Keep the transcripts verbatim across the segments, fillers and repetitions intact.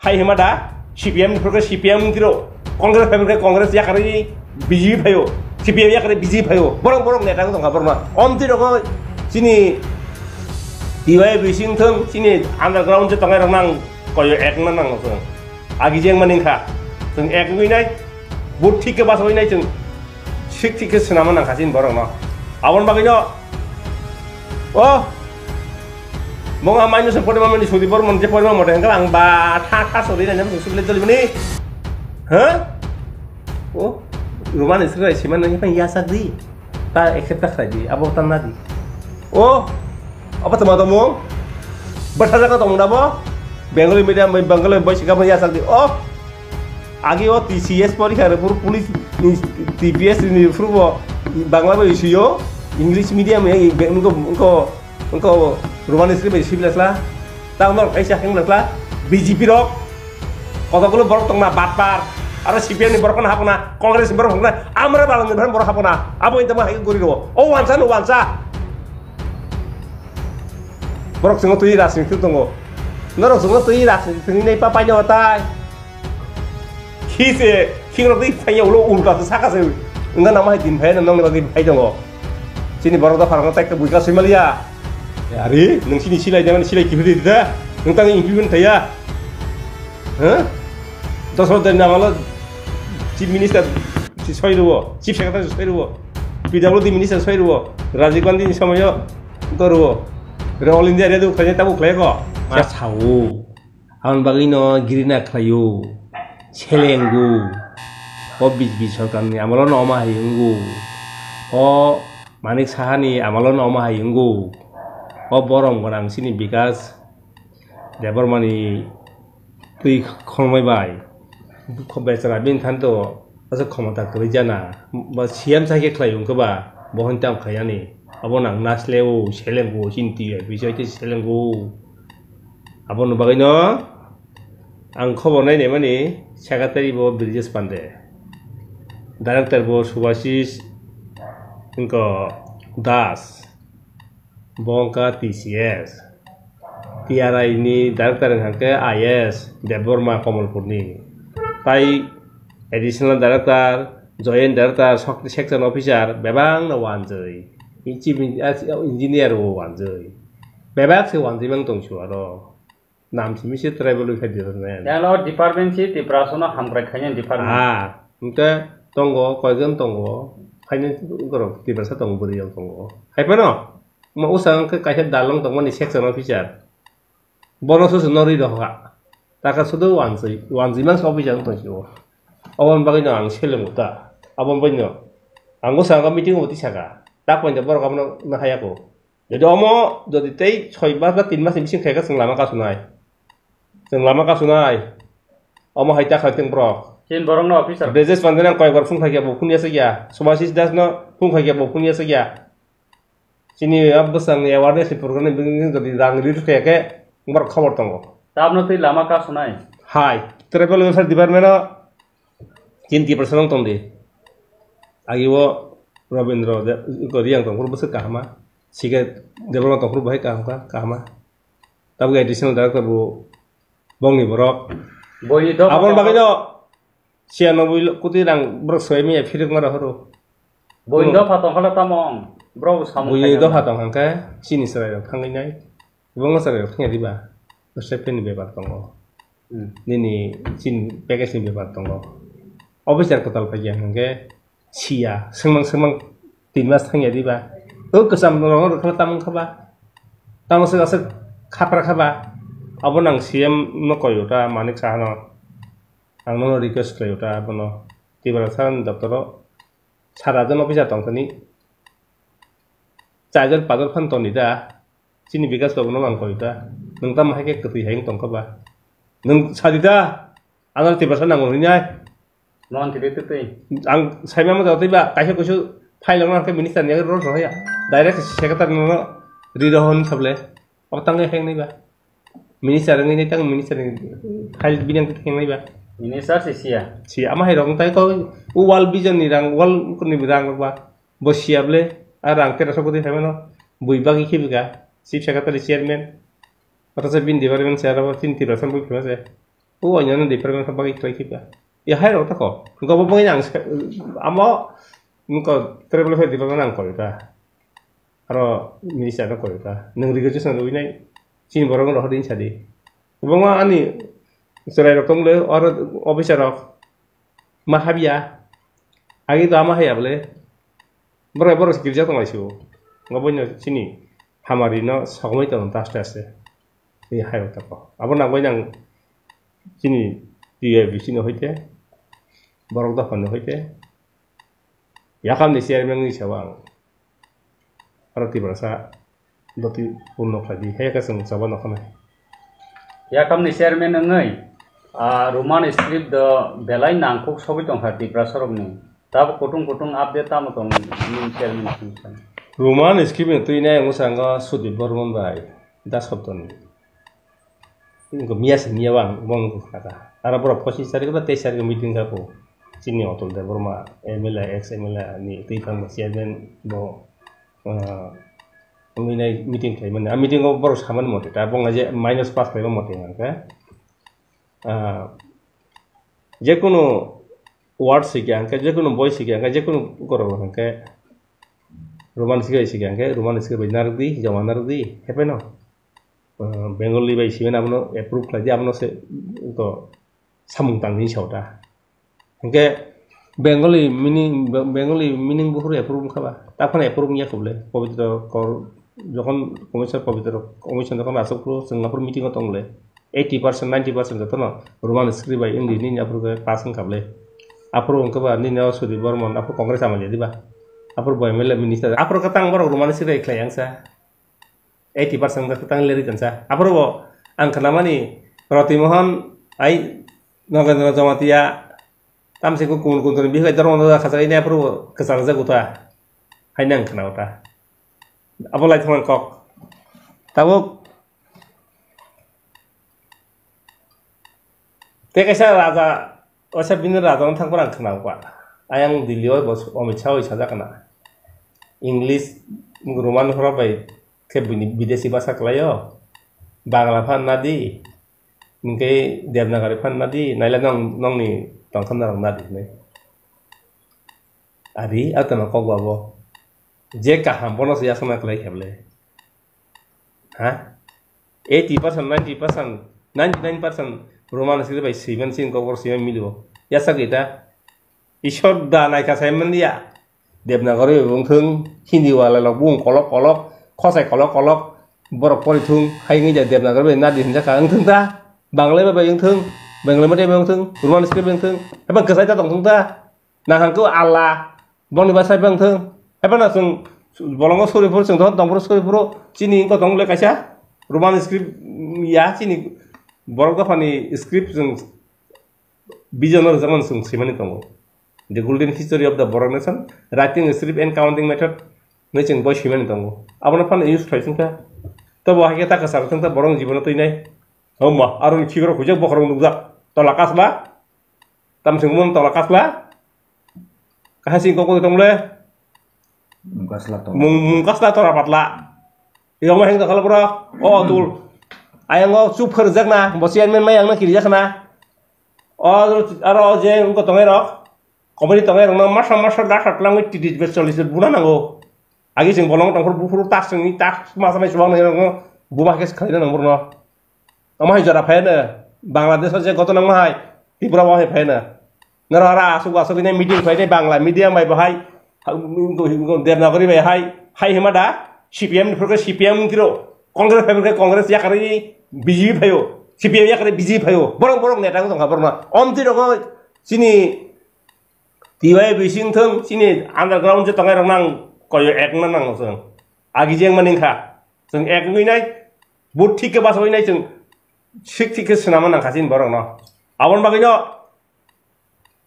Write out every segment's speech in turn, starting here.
Hai hima da, C P M ni phuru khe C P M wng tiro, Congress phai khe Congress yakarwi B J P phaio, C P M yakarwi B J P phaio, borok borok neta wng tongkha borokno. Om tiro kho chini T Y B C wng thung, chini underground je tongnai rok nang koyo ek na nang thung. Agi jeng mani kha, chwng ek wngwi nai, but thik khe basa wngwi nai chwng. Sik thik khe swnama nang kha chini borok no. Aboni bagwi no, o, mong a mainyo se porima mani sudi bor mon je porima mote hwnkhe ang ba tha tha sori nai nang sudi le joli mani. Ha? O, rumani sri rai siman nang phai yasak di. Ta accept ta khlai di, abo ta na di. O, abo tama tamo. Batha jaga tong da bo. Bengali medium, Bengali boy sikam yasak di. O, Agi o T C S porikha rwphuru police ni T P S ni phuru bo Bangla bai sio, English medium e, wngko, wngko, wngko Roman script bai sibla sla. Tang norok kaisa hengla sla, B J P rok. Kotokgulo borok tongna batpar. Aro C P M ni borok no hapna, Congress ni borok hapna, amra balangni borok hapna. Abo intama hai gori ro. O wansa no wansa. Borok chwngno twi rajniti tongo. Norok chwngno twi rajniti thwngwi nai pa paino tai. Khi se, khi rok twi phaiya ulo ulta se saka se. Wngkha nang ma hai din phaiya nang nokni bagwi phai tongo. Chini borok dopha rokno tai buika soi maliya. Ari, nwng chini silai de mani silai kiphilwi rida. Nwng tang implement thaya. Huh? Dosro de namalo Chief Minister si soi ruo, Chief Secretary si soi ruo, P W D Minister soi ruo, Rajiv Gandhi ni somoyo to ruo. Re All India Radio khlai tabo khlai ko. Ma sao. Aboni bagwi no girina khlaio, selengo, o B J P sorkar ni amalo no omo hai wngo, o Manik Saha ni amalo no omo hai wngo, o borom gwnang chini Bikas Debbarma ni twi khonmai bai, bechara bini thanto aswk khomota kwrwi jana, bo C M sai khe khlai wngkhe ba, bo hwn tamo khlai yani, abo nang nasleo, selengo, chini twi bai, bijoy tei selengo. Aboni bagwino ang khobor nai naimani secretary bo Brijesh Pande, director bo Subhashish wngkha Das, bo wngkha T C S, T R I ni director wngkha khe I A S Debbarma Kamalpurni, tai additional director, joint director, sok-, section officer bebak no wanjwi, chief en-, engineer bo wanjwi. Bebak se wanjwi mang tong su aro. Nam simi se tribal wngkha department. Yang lo department si Tiprasa no hamkrai khaina department. Ah, hwnkhe tongo, koijon tongo. Finance borok Tiprasa tongo, bwrwi rok tongo. Hai phano, mo usa hwnkhe kaisa dalong tongmani section officer. Bono susu no rwi rokha. Taka sudu wanjwi, wanjwi mang officer wng tong sio. Oboni bagwi no ang selengo ta. Aboni bagwi no. Ang usa ang meeting o twi saka. Tak pointa borok abono no haya ko. Jodi omo, jodi tei soi mas ba tin mas ni bising khaikha, chwng lama kasunai. Chwng lama kasunai. Omo hai ta khlai tong borok. Chin borok no officer. Brajesh Pandey nang koyekbar phone khaikha, bo phone yasakya. Subhashish Das no phone khaikha, bo phone yasakya. Chini a bwsang ni awareness ni program ni bising jodi rang release khaikhe, borok khobor tongo. Tabno tei lama kasunai. Hai, tribal welfare department o Chin Tiprasa nang tong di. Agi o Robindra de, ko Riang tong, bwswk kahama. Sike Debbarma tong, bwswk bahai kaham ka, kahama. Tabuk additional director bo bongni borok. Boini dopha Aboni tong. Bagwi no siya noboi lo-, koti rang borok soi maya phirok mara horo. Boini dopha tong khala tamo ong. Bro samung Boini khaina dopha tong hangkhe chini chwrai rok thangwi nai. Kwbangma chwrai rok thangya diba? Bwsai pheni bepar tongo. Hmm. Nini chini package ni bepar tongo. Officer kwtal phaiya hwnkhe siya, swngmang swngmang tin mas thangya diba? O kwcham rok rwkha tamo wngkha ba? Tamo swk aswk khapra kha ba? Abo nang C M no koi ota, Manik Saha no. Ang nono request khlai ota abono. Tiprasa ni doptoro sara jon officer tongthani. Chaijon pajor phan toni da. Chini Bikas Babu no mang koi ta. Nwng tamo hai khe kwtwi hai wng tong kha ba? Nwng sadi ta. Ano Tiprasa nango hwnwi nai. Mon twi twi twi. Ang saima ma jotoi ba kaisa kuisu file wng khe minister ni role rohaya. Direct secretary no ri rohon sable. Obo tang khe heng nai ba. Minister wngwi nai tang minister ni file bini ang khe heng nai ba. Minister si siya. Si ama hai rok tai ko u World Vision ni rang, world ni rang rok ba. Bo siya ble, a rang tera so bwtwi phaimano, bui bagwi khibiga, chief secretary chairman, othocho bini department se aro chini Tiprasa bui phima se. O oinano department khe bagwi khlai khiba. Ya hai rok tako. Gobo bagwi ang se-, amo nungko tribal affairs department ang kori ta. Aro minister no kori ta. Nung registration rwi nai. Chini borok no rohor din sadi. Kwbangma ani chwrai rok tong le, aro officer rok ma habya. Agi to ama haya bole. Borok, borok se girja tong lai sio. Ngo boino chini hamari no sogmai tong ta aste aste. Ni hai rok tako. Abo nang bai nang chini T Y B C no hoite. Borok dophani hoite. Yakam ni chairman ni sawa ang. Aro Tiprasa doti purno khlai di. He khe chwng chaba nokha nai. Yakamni chairman wngwi, ah, Roman script do belai nangkuk sogwi tongkha Tiprasa rokni. Tabuk kutung kutung update tamo tong nini chairman sini san? Roman script ni twi nai ang bwskango Sudip Bormon bai Da Saptani. Wngkha miya se miya bang bong wngkha kha. Aro borok pochis tarik ba teis tarik meeting kha kho. Chini Atul Debbarma M L A, ex M L A ni twi thangma chairman bo, ah, wngwi nai meeting khlai mani. A meeting o borok samani mote ta bong je minus pass khlai mote hwnkhe, ah, je kunu word sikya hwnkhe, je kunu boi sikya hwnkhe, je kunu borok hwnkhe Roman script sikya hwnkhe Roman script bai narwk di, joma narwk di, happy no? Ah, Bengali bai simen abono approve khlai di, abono se to samung tang hinwi sao ta. Hwnkhe Bengali meaning, Bengali meaning buphuru approve wngkha ba? Taphano approve wngya kho bole. Pabitra kor, jokhon commission, pabitra commission jokhon aswk phuru chwng aphuru meeting o tong le. Eighty percent, ninety percent jotono Roman script bai English ni aphuru khe pass wngkha bole. Aphuru wngkha ba nini o Sudip Bormon, aphuru Congress amaliya diba? Aphuru bo M L A minister. Aphuru khe tang borok Roman script bai khlai yang sa. Eighty percent wngkha kwtang leri tansa. Aphuru bo ang khnamani Roti Mohan ai Nagendra Jamatia tamsiko kun kun toni bihai dormo da khajak ini aphuru bo kwchang jak uta. Haini ang khna uta. Abo lai thang kok. Tabuk te kaisa raja Osa bini raja no thangphar ang khna kha. Ayang Delhi o bo Amit Shah oi sajak na. English, Roman horo bai khe bini bidesi basa kwlai o. Bangla phan na di. Hwnkhe Devanagari phan na di. Naila nong, nongni tongthok narok na di hinwi. Ari, a tongma kok babo. Je kaham bono se yasakna kwlai khe bole. Ha? Eighty percent, ninety percent, ninety nine percent Roman script bai swiman sin kokor swiman milio. Yasak ita. Ishor da naikha saiman dia. Devanagari bai wngthung, Hindi wala lok bung kolok kolok, khosai kolok kolok, borok pori thung, hai wngya Devanagari bai nadi hinjaka wngthung ta, Bangla bai wngthung, Bangla bai wngthung, Roman script bai wngthung, haiba kwchai ta tongthung ta. Nang hangko Allah, bongni bwsai bangthung. Haibano chwng bolongo suriphuru, chwng dohor tongphuru suriphuru, chini wngkha tong le kaisa Roman script ya, chini borok dophani script chwng vision o rwjakmani chwng swimani tongo. The Golden History of the Borok Nation, Writing Script and Counting Method hinwi chwng boi swimani tongo. Abono phano use khlai chwngkha. Tobo hai khe ta kwcharo chwngkha borokni jibono twinai. Homa, aroni khikrok huijak bokhorok nukjak. Tola kasla. Tamsing mun tola kasla. Kahasing kok kok tongle. Mung kasla to. Mung, mung kasla tora patla. Iyo ma heng dokhala bro. O tul. Ayang o chup kharjak na. Bo chairman mai ang na kirijak na. O aro je ko tongai rok. Komani tongai rok na masa masa da khat langwi titi be cholis buna nango. Agi sing bolong tongphuru buphuru tak sing tak masa mai subang nai rok. Buma ke khalina nang bro no. Omo hai jora phai no, Bangladesh o je ghotona wng hai, Tripura o hai phai no. Noro aro aswk aswk ini meeting phai ni Bangla media bai bo hai, ha, Devanagari bai hai, hai hima da, C P M ni phuru C P M wng tiro, Congress phai phuru Congress yakarwi B J P phaio, C P M yakarwi B J P phaio, borok borok neta wng tongkha borok no. Omtwi rogo chini T Y B C wng thung, chini underground je tongnai rok nang koyo ek na nang chwng. Agi jeng mani wngkha, chwng ek wngwi nai, Bo thik khe bachawinai chwng sik thik khe swnama nangkha chini borokno. Aboni bagwino,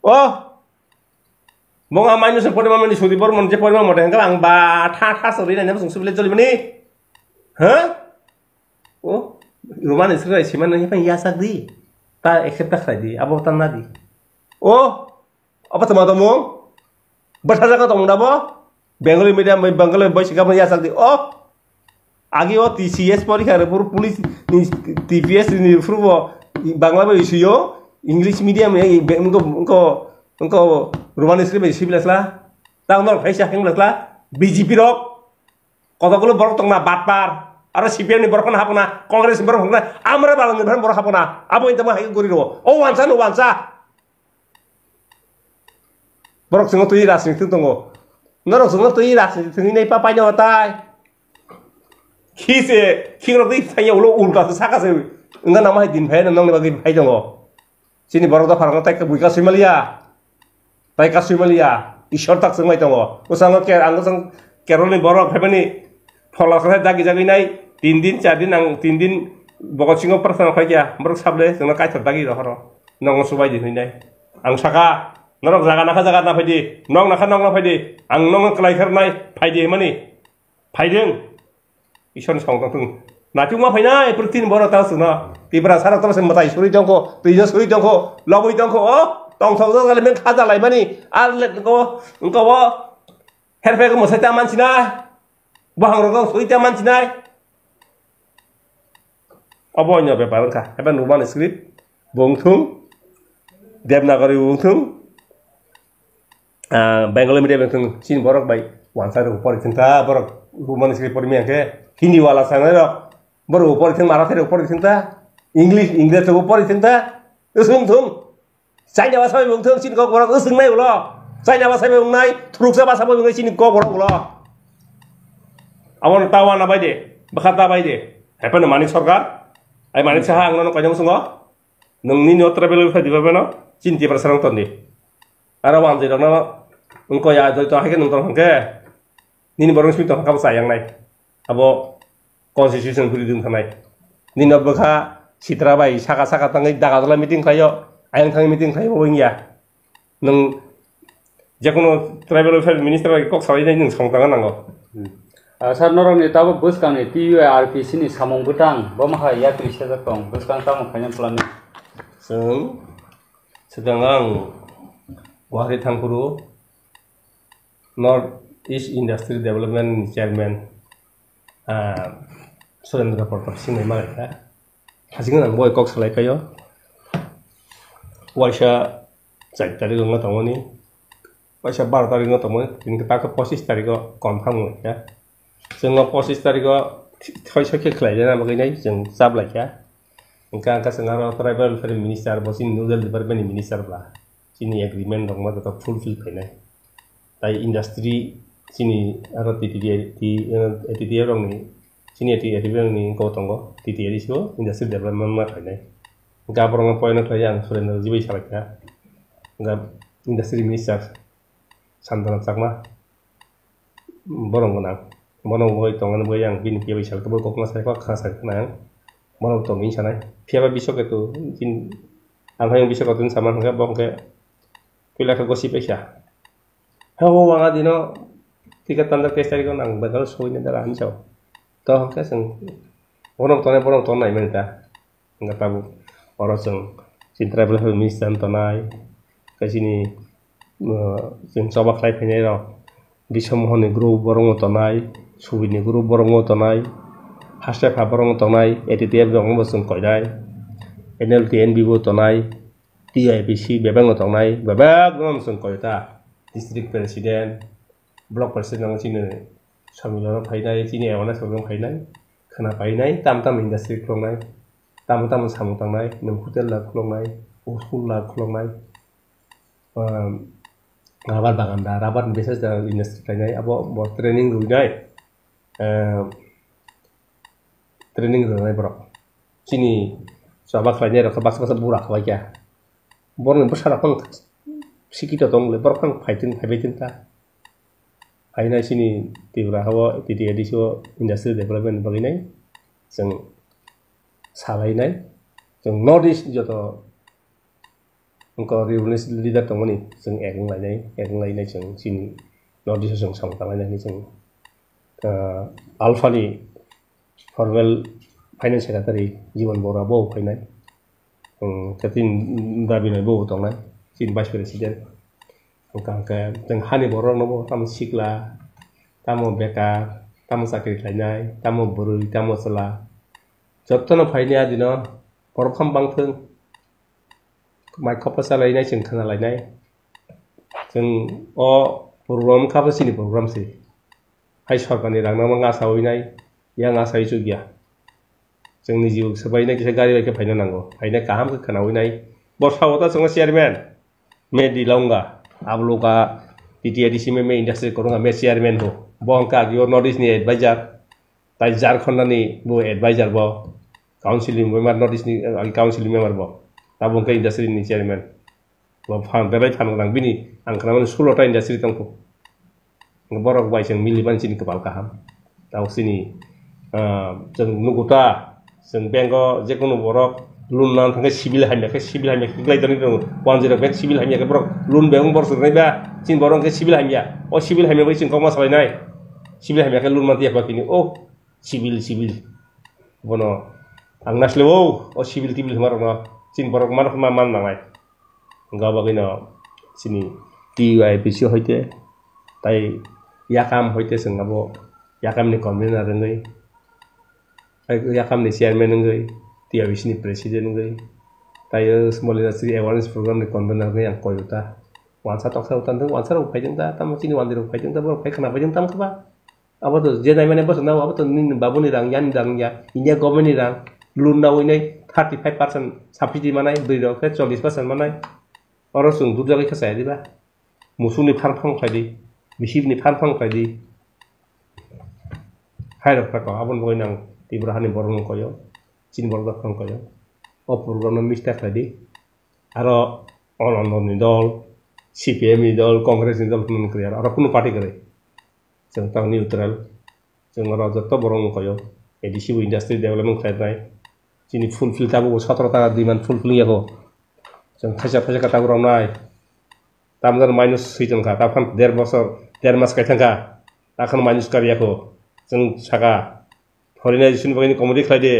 o, bo ang maino se porima mani suri bormon je porima mote hwnkhe ang ba tha tha sori nai chwng sibile choli mani. Ha? O, romani sri rai simani phai yasak di. Ta accept ta khlai di, abo ta na di. O, Abo tama tamo? Bwtha jaga tong da bo? Bengali medium bai Bengali bai sikha bai yasak di. O. Agi o T C S porikha re phuru police ni T P S ni phuru bo Bangla bai suyo, English medium, eh, be-, engko, engko, engko Roman script bai sibla sla. Tang nor phaisa hengla sla. B J P rok, kotogulo borok tongna, batpar. Aro C P M ni borok hapna, Congress ni borok hapna, amra balani borok hapna. Abo intama hai gori ro. O wansa no wansa. Borok chwngno twi rajniti tongo. Norok chwngno twi rajniti thwngwi nai pa paino tai. Khise, khikrok twi thangya ulo ulta se saka se. Wngkha nama hai din phai nongni bagwi phai tongo. Chini borok dopha rokno tai buika swimaliya. Tai kasui maliya. Ishwar tak swngmai tongo. Bwskango ker-, ang bwsang Kerala ni borok phaimani phola kwthai dagi jagwi nai. Tin din, char din ang tin din bogo singo prasana khaikya. Borok sable chwngno kaithar dagi rohoro. Nongo subai di hwnwi nai. Ang saka, norok jaga nakha jaga na phaidi, nok nakha nok na phaidi, ang nokno kwlai khe rwnai, phaidi hwnmani, phaideng. Ishwarni samung tangthung. Naitugma phainai, pwrwktini borok tang chwngno. Tiprasa rok tamo se mwtai suri tongkho, twino suri tongkho, lobwi tongkho, o tongthok jagale men khaja laimani, ar le ko, wngko o, herphe ko mwsai ta mansinai, bohang rok suri ta mansinai. Obo oino bepar wngkha. Eba Roman script bo wngthung, Devanagari bo wngthung, ah, Bengali medium wngthung, chini borok bai wansa rok pori thung ta, borok Roman script pori miyang khe, Hindi wala sanai rok, borok bo pori thung, Marathi rok pori thung ta, English, English rok bo pori thung ta, wsung thung. China basa bai wngthung chini kok borok wswngnai ulo. China basa bai wngnai, thuruksa basa bai wngnai chini kok borok ulo. Abo no ta wana bai de, bwkha ta bai de. Haipano Manik Sarkar, ai Manik Saha ang nono kaijang sungo. Nwng nini o tribal welfare department no chini Tiprasa rok ton di. Aro wanjwi rok no wngko ya joi to hai khe nwng tong hwnkhe. Nini borok simi tongkha kabo chayang nai. Abo constitution bwrwi dwng thanai. Nini no bwkha sitra bai saka saka tangwi daga dala meeting khlaio, ayang thangwi meeting khlaio, bo wngya. Nwng jekono tribal welfare minister bai kok salai nai nwng song tangna nango. Ah, sir, norokni tabuk bwskangni T U R P C ni samung bwtang, bo maha yakri sejak tong, bwskang tamo khaina planning? Chwng swkang ang Guwahati thangphuru, North East Industry Development ni Chairman, ah, Surendra Pratap Singh bai malaikha. Hachingno ang boi kok salai paio. Waisa char tarikh wngma tongmani, waisa baro tarikh wngma tongmani, tini tak pochis tarikh o confirm wngkha. Chwng o pochis tarikh o thoi sokhe khlaijana bagwi nai chwng chap laikha. Hwnkhe ang khe chwng aro tribal welfare minister bo chini nodal department ni minister bla. Chini agreement rok ma joto fulfill khainai. Tai industry chini aro T T D A, T, eh, T T A rokni, chini T T A rokni wngkha tongo, T T A D C o industry development ma khainai. Hwnkhe aborokno point khlai ang Surendra ji bai salai kha. Hwnkhe industry minister Santana Chakma, borok gwnang. Bono bai tongmani bai ang bini khe bai salai kha, borok kokma sai kha, khna sai kha ang. Bono tongwi sanai. Phiya ba bisok etu, tin, ang hayung bisok etu sama hwnkhe, bo hwnkhe puila khe gosi paisa. Habo wanga dino ticket tanda teis tarikh o nang Bangalore sogwi nai dara hinwi sao. To hwnkhe chwng borok tongnai, borok tong nai mani ta. Hwnkhe tabuk oro chwng chini tribal health minister tongnai, tei chini, uh, chwng choba khlai phainai rok Biswa Mohan ni group borok no tongnai, Subir ni group borok no tongnai, Haste Pha borok no tongnai, A T T F rok no bo chwng koinai, N L T N B bo tongnai, T I P C bebak no tongnai, bebak no chwng koi ta, district president, block president no chini samil no phainai, chini awareness program phainai, khna phainai, tam tam industry khuloknai, tamo tamo samung tangnai, nwng hotel la khuloknai, school la khuloknai, um, rubber bagan da, rubber ni business da industry khlainai, abo bo training rwinai, um, training rwnai borok. Chini choba khlainai rok baksa baksa bura khlai kha. Borok ni bwsa rok phano sikito tong le, borok phano phai tin, phai bai tin ta. Haino chini Tripura hao T T A D C o industrial development bagwi nai chwng salai nai. Chwng North East joto wngkha regional leader tongmani chwng ek wng lainai, ek wng lainai chwng chini North East o chwng samung tanglai nai chwng, ah, Alpha ni formal finance secretary Jibon Bora bo phainai. Hmm, khe chini dabi nai bo tongnai, chini vice president. Hwnkha hwnkhe chwng hani borok no bo tamo sikla, tamo bekar, tamo chakri khlainai, tamo bwrwi, tamo chwla. Jotono phaini adino borok ham bangthwng, Mai khopsa lainai, chwng khna lainai. Chwng o program kha bo chini program se. Hai sorkarni rang nangma nga sawi nai, yang nga sawi chukya. Chwng ni jibo swbai nai kisa gari bai khe phaina nango. Phaina kaham khe khnawi nai. Bo sao ta chwngno chairman. Me di launga. Ablo ka T T I D C me, me industry korunga me chairman bo. Bo hwnkha agi o North East ni advisor. Tai Jharkhand ni bo advisor bo. Council ni member North East ni, uh, council ni member bo. Tabo hwnkha industry ni chairman. Bo phan, belai phan gwnang bini, ang khna mani sulo ta industry tongkho. Borok bai chwng mili mani chini kwpal kaham. Tao chini, ah, chwng nugo ta, chwng bank o je kono borok loan nang thangkhe civil hamya khe, civil hamya khe glai dani rw, one zero bank civil hamya khe borok loan bebak borok rwnai ba, chini borok khe civil hamya. O civil hamya bai chwng kokma salai nai. Civil hamya khe loan man tiya ba kini. O civil, civil. Bono ang nasle o, o civil tibil hwnma rokno chini borok mano ma man nangnai. Wngkha bagwino chini T Y P C hoite tai yakam hoite chwng abo yakamni convener wngwi, tai yakamni chairman wngwi, T Y P C ni president wngwi, tai o Small Industry Awareness Program ni convener wngwi ang koi uta. Wansa toksa uta wngthang, wansa rok phaidwng ta, tamo chini wandi rok phaidwng ta, borok phai khna phaidwng tamo khe ba. Abo to je nai mane bwswk nao, abo to nini babuni rang, yani rang ya, India government ni rang, loan nawi nai thirty five percent subsidy manai, bwrwi rok khe chollish percent manai. Oro chwng dudjagwi khe chaya diba? Musukni farm phang khlai di, bisipni farm phang khlai di. Hai rok kha ko, aboni bagwi nang Tripura hani borok no koyo, chini borok no phang koyo. O program no miss ta khlai di. Aro Anandoni dol, C P M ni dol, Congress ni dol phano kwrwi aro, aro kunu party kwrwi. Chwng tamo neutral. Chwng oro joto borok wng koyo. A D C bo industry development khlainai. Chini fulfill tabuk sotoro ta demand fulfill wngya kho. Chwng thaisa thaisa khe tabuk romnai. Tamjani minus swi tongkha. Taphano der bosor, der mas kai thangkha. Takhano minus karya kho. Chwng saka. Foreignization bagwi committee khlai di.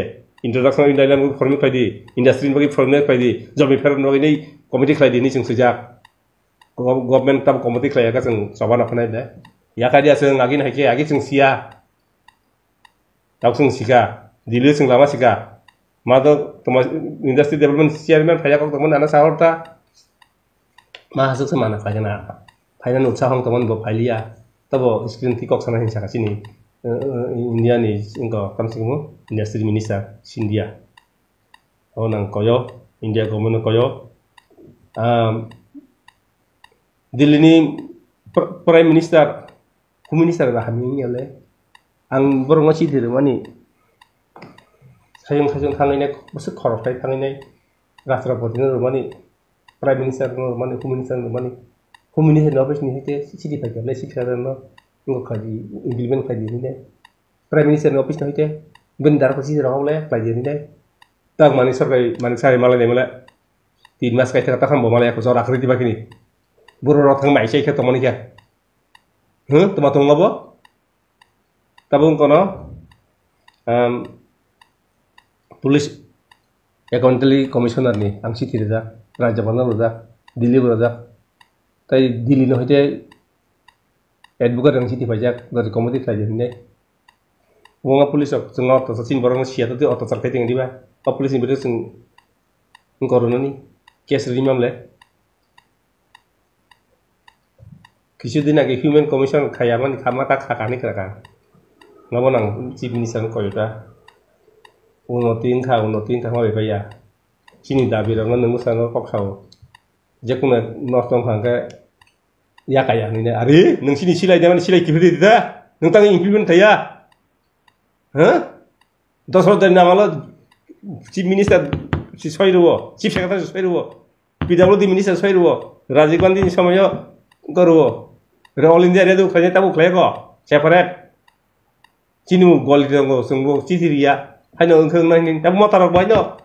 Introduction of India language forming khlai di. Industry ni bagwi forming khlai di. Job ni pherani bagwi committee khlai di hinwi chwng swijak. Go-, government tamo committee khlai ya khe chwng choba no phanai de. Yakai dia chwng agi no hai khe agi chwng siya. Tabuk chwng sika. Delhi chwng lama sika. Ma to toma industry development chairman phaiya kok tongmani ano sahor ta. Ma hasuk se mana khlai na. Phaina nuksa hong tongmani bo phailiya. Tabo screen ti kok sana hin saka chini, eh, eh, India ni wngkha kamsingmo industry minister Scindia. O nang koyo, India government no koyo. Um, Delhi ni pr-, Prime Minister, Home Minister ba hamya wngya le. Ang borok no chithi rwmani, sayung sayung thangwi nai, bwswk khorok thai thangwi nai, Rashtrapati no rwmani, Prime Minister no rwmani, Home Minister no rwmani, Home Minister ni office ni hite chithi phaikha le, chithi rwmano wngkha di, implement khai di hinwi nai. Prime Minister ni office no hite bini darkho chithi rwkha le khlai di hinwi nai. Tak mani sorkari, mani sari malai nai male. Tin mas kai thaka takham bo malai ako jora khri diba kini. Buru rok thang mai sai khe tongmani khe. Huh? Tuma tong labo? Tabung kono, um, police accountability commissioner ni ang chithi rijak, Rajya Bhavan rijak, Delhi bo rijak. Tai Delhi no hoite advocate ang chithi paijak, dori committee khlai di hinwi. Wngma police rok chwngno to chini borok no siya to twi auto char khai tong diba? O police ni bwrwi chwng wng koronani case rimam le. Kisu din age human commission khaya mani kha mata kha kani kra ka. Ngabo nang chief minister no koyota. Uno tin kha, uno tin kha ma bai ya. Chini dabi rok no nung bwskango kok sao. Jekuna nosto wngkha hwnkhe yakaya hinwi nai. Are, nwng chini silai de mani silai kiphilwi rida? Nwng tangwi implement khaiya? Huh? Dosrot de namalo chief minister si soi rwo, chief secretary si soi rwo, P W D minister soi rwo, Rajiv Gandhi ni somoyo go rwo. Re All India Radio khlainai tabuk khlai ko, separate. Chini bo goli tongo, chwngbo chithi riya. Haino wngkha wngnai hinwi. Tabuk mota rok bo haino.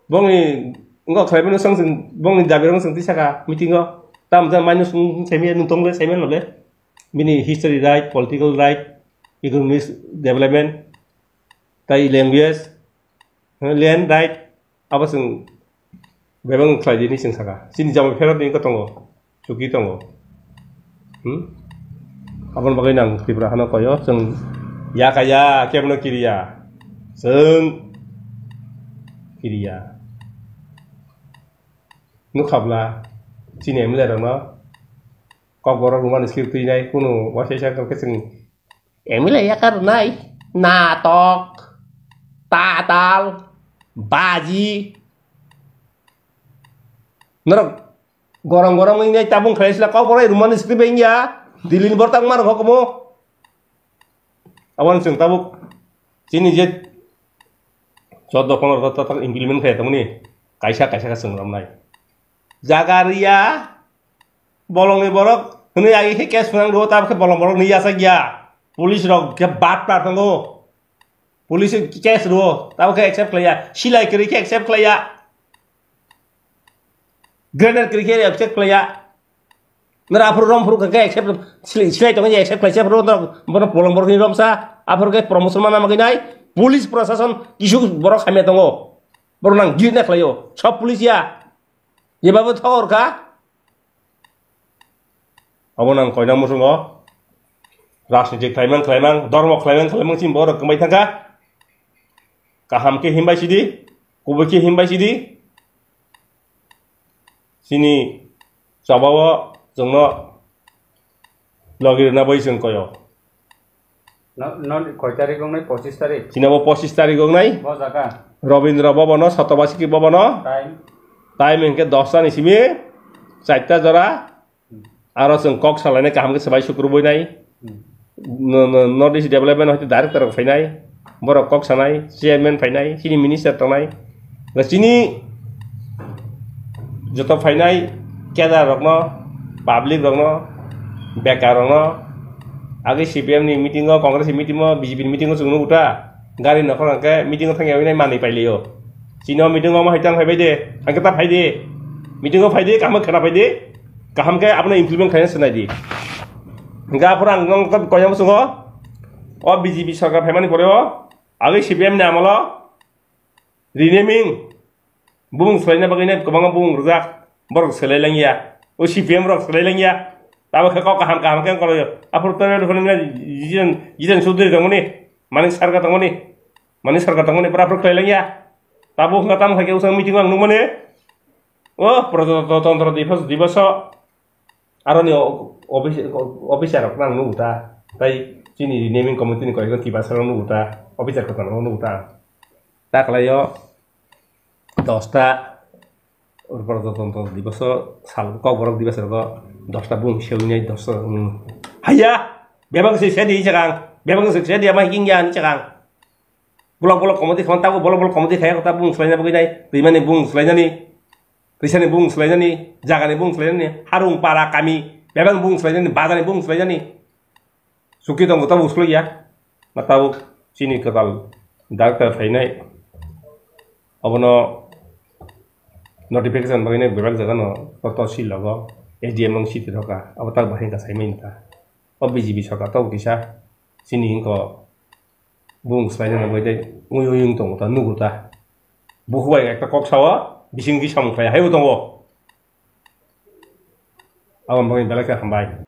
Bongni wngkha khlai mano chwng, chwng, bongni dabi rok chwng twi saka meeting o. Tamo jani minus wng, wng saimanya, nwng tongbo saimano le. Bini history right, political right, economic development, tai language, land right, abo chwng bebak wng khlai di hinwi chwng saka. Chini jama pherok ni wngkha tongo. Chuki tongo. Hmm? Aboni bagwi nang Tripura hano koyo, chwng yakaya, kebno kiriya. Chwng kiriya. Nukhabla chini M L A rokno kokborok rwmani script twi nai kunu waisa isa khe chwng M L A yakar nai natok, tatal, baji. Norok gorong gorong wngwi nai tabung khlai sila kokborok rwmani script wngya. Dilini borok tangma rok hokomo. Aboni chwng tabuk chini je choddo pondro ta, ta, ta implement khlai tongmani kaisa, kaisa khe chwng romnai. Jaga riya, bolongni borok hwnwi agi khe case phwnang rwo, tabuk khe bolong borok ni yachak ya. Police rok khe bap tar tongo. Police case rwo, tabuk khe accept khlaiya. Silai kwrwi khe accept khlaiya. Grenade kwrwi khe accept khlaiya. Nara aphuru rom phuru khe accept, silai, silai tongo accept khlaisa aphuru norok bono bolong borok ni romsa, aphuru khe promotion mana magwi nai, police prosason kisu borok hamya tongo, borok nang git na khlaio, sob police ya, jebabo thor kha, abo nang koina musungo, rajnitik khlaimang khlaimang, dormo khlaimang khlaimang chini borok kwmai thangkha, kaham khe himbai sidi, kubui khe himbai sidi, Chini chobao chwngno logi rwna bai chwng koyo. No, no, koi tarik wngnai? Pochis tarik. Chini abo pochis tarik wngnai. Bo jaga. Robindra Bhavan o, Satobasiki Bhavan o. Time? Time hwnkhe dosta ni simi charta jora. Hmm. Aro chwng kok salainai kaham khe swbai sukrubui nai. Hmm. No, no, North East Development hoite director rok phainai, borok kok sanai, chairman phainai, chini minister tongnai, ba chini joto phainai kedar rokno, public rokno, bekar rokno, agwi C P M ni meeting o, Congress ni meeting o, B J P ni meeting o chwng nugo ta, gari nokhor hwnkhe meeting o thangya hwnwi nai manwi pailio. Chini o meeting o omo hai tang phaibai de, hwnkhe ta phai de, meeting o phai de, kaham khwna phai de, kaham khe abono implement khaina swnai di. Hwnkhe aphuru ang nokno koyang bwsongo, o B J P sarkar phaimani pore o, agwi C P M ni amolo renaming bumung swlaina bagwi nai kwbangma bumung rwjak, borok swlai langya, o C P M rok swlai langya, tamo khe kok kaham kaham khe wngkoloyo. Aphuru Tornado Authority ni Jiren, Jiren Chaudhary tongmani, Manik Sarkar tongmani, Manik Sarkar tongmani, pura aphuru khlai langya. Tabuk wngkha tamo khe usang meeting o ang nukmani, o Prajatantra Divas, Divaso, Aroni o-, office-, officer rok nang nugo ta, tai chini naming committee ni koyekta tiprasa rok nugo ta, officer kotor rok nugo ta. Ta khlai o dosta Prajatantra Divaso sal kokborok Divaso rogo dosta bung sewi nai dosta, um, haya, bebak se sedi chakang, bebak se sedi ama hingya ni chakang. Bolok bolok comedy khaman tabuk bolok bolok comedy khaya kho ta bung swlaina bagwi nai. Twimani bung swlainani. Twisani bung swlainani. Jagani bung swlainani. Harung para kami. Bebang bung swlainani. Bazani bung swlainani. Suki tongo tabuk swlaiya. Ma tabuk chini kwtal director phainai. Obono notification bagwi nai bebak jagano to, to si logo. S D M ang city roka. Abo tak bahai ka saimani ta. O B J P sarkar tabuk kisa. Chini hingko Bung swlainani bagwi tei ui ui wng tongo ta, nugo ta. Bukhuk bai ekta kok sao, bising ki samung khlai haibo tongo. Aboni bagwi belai khe hambai.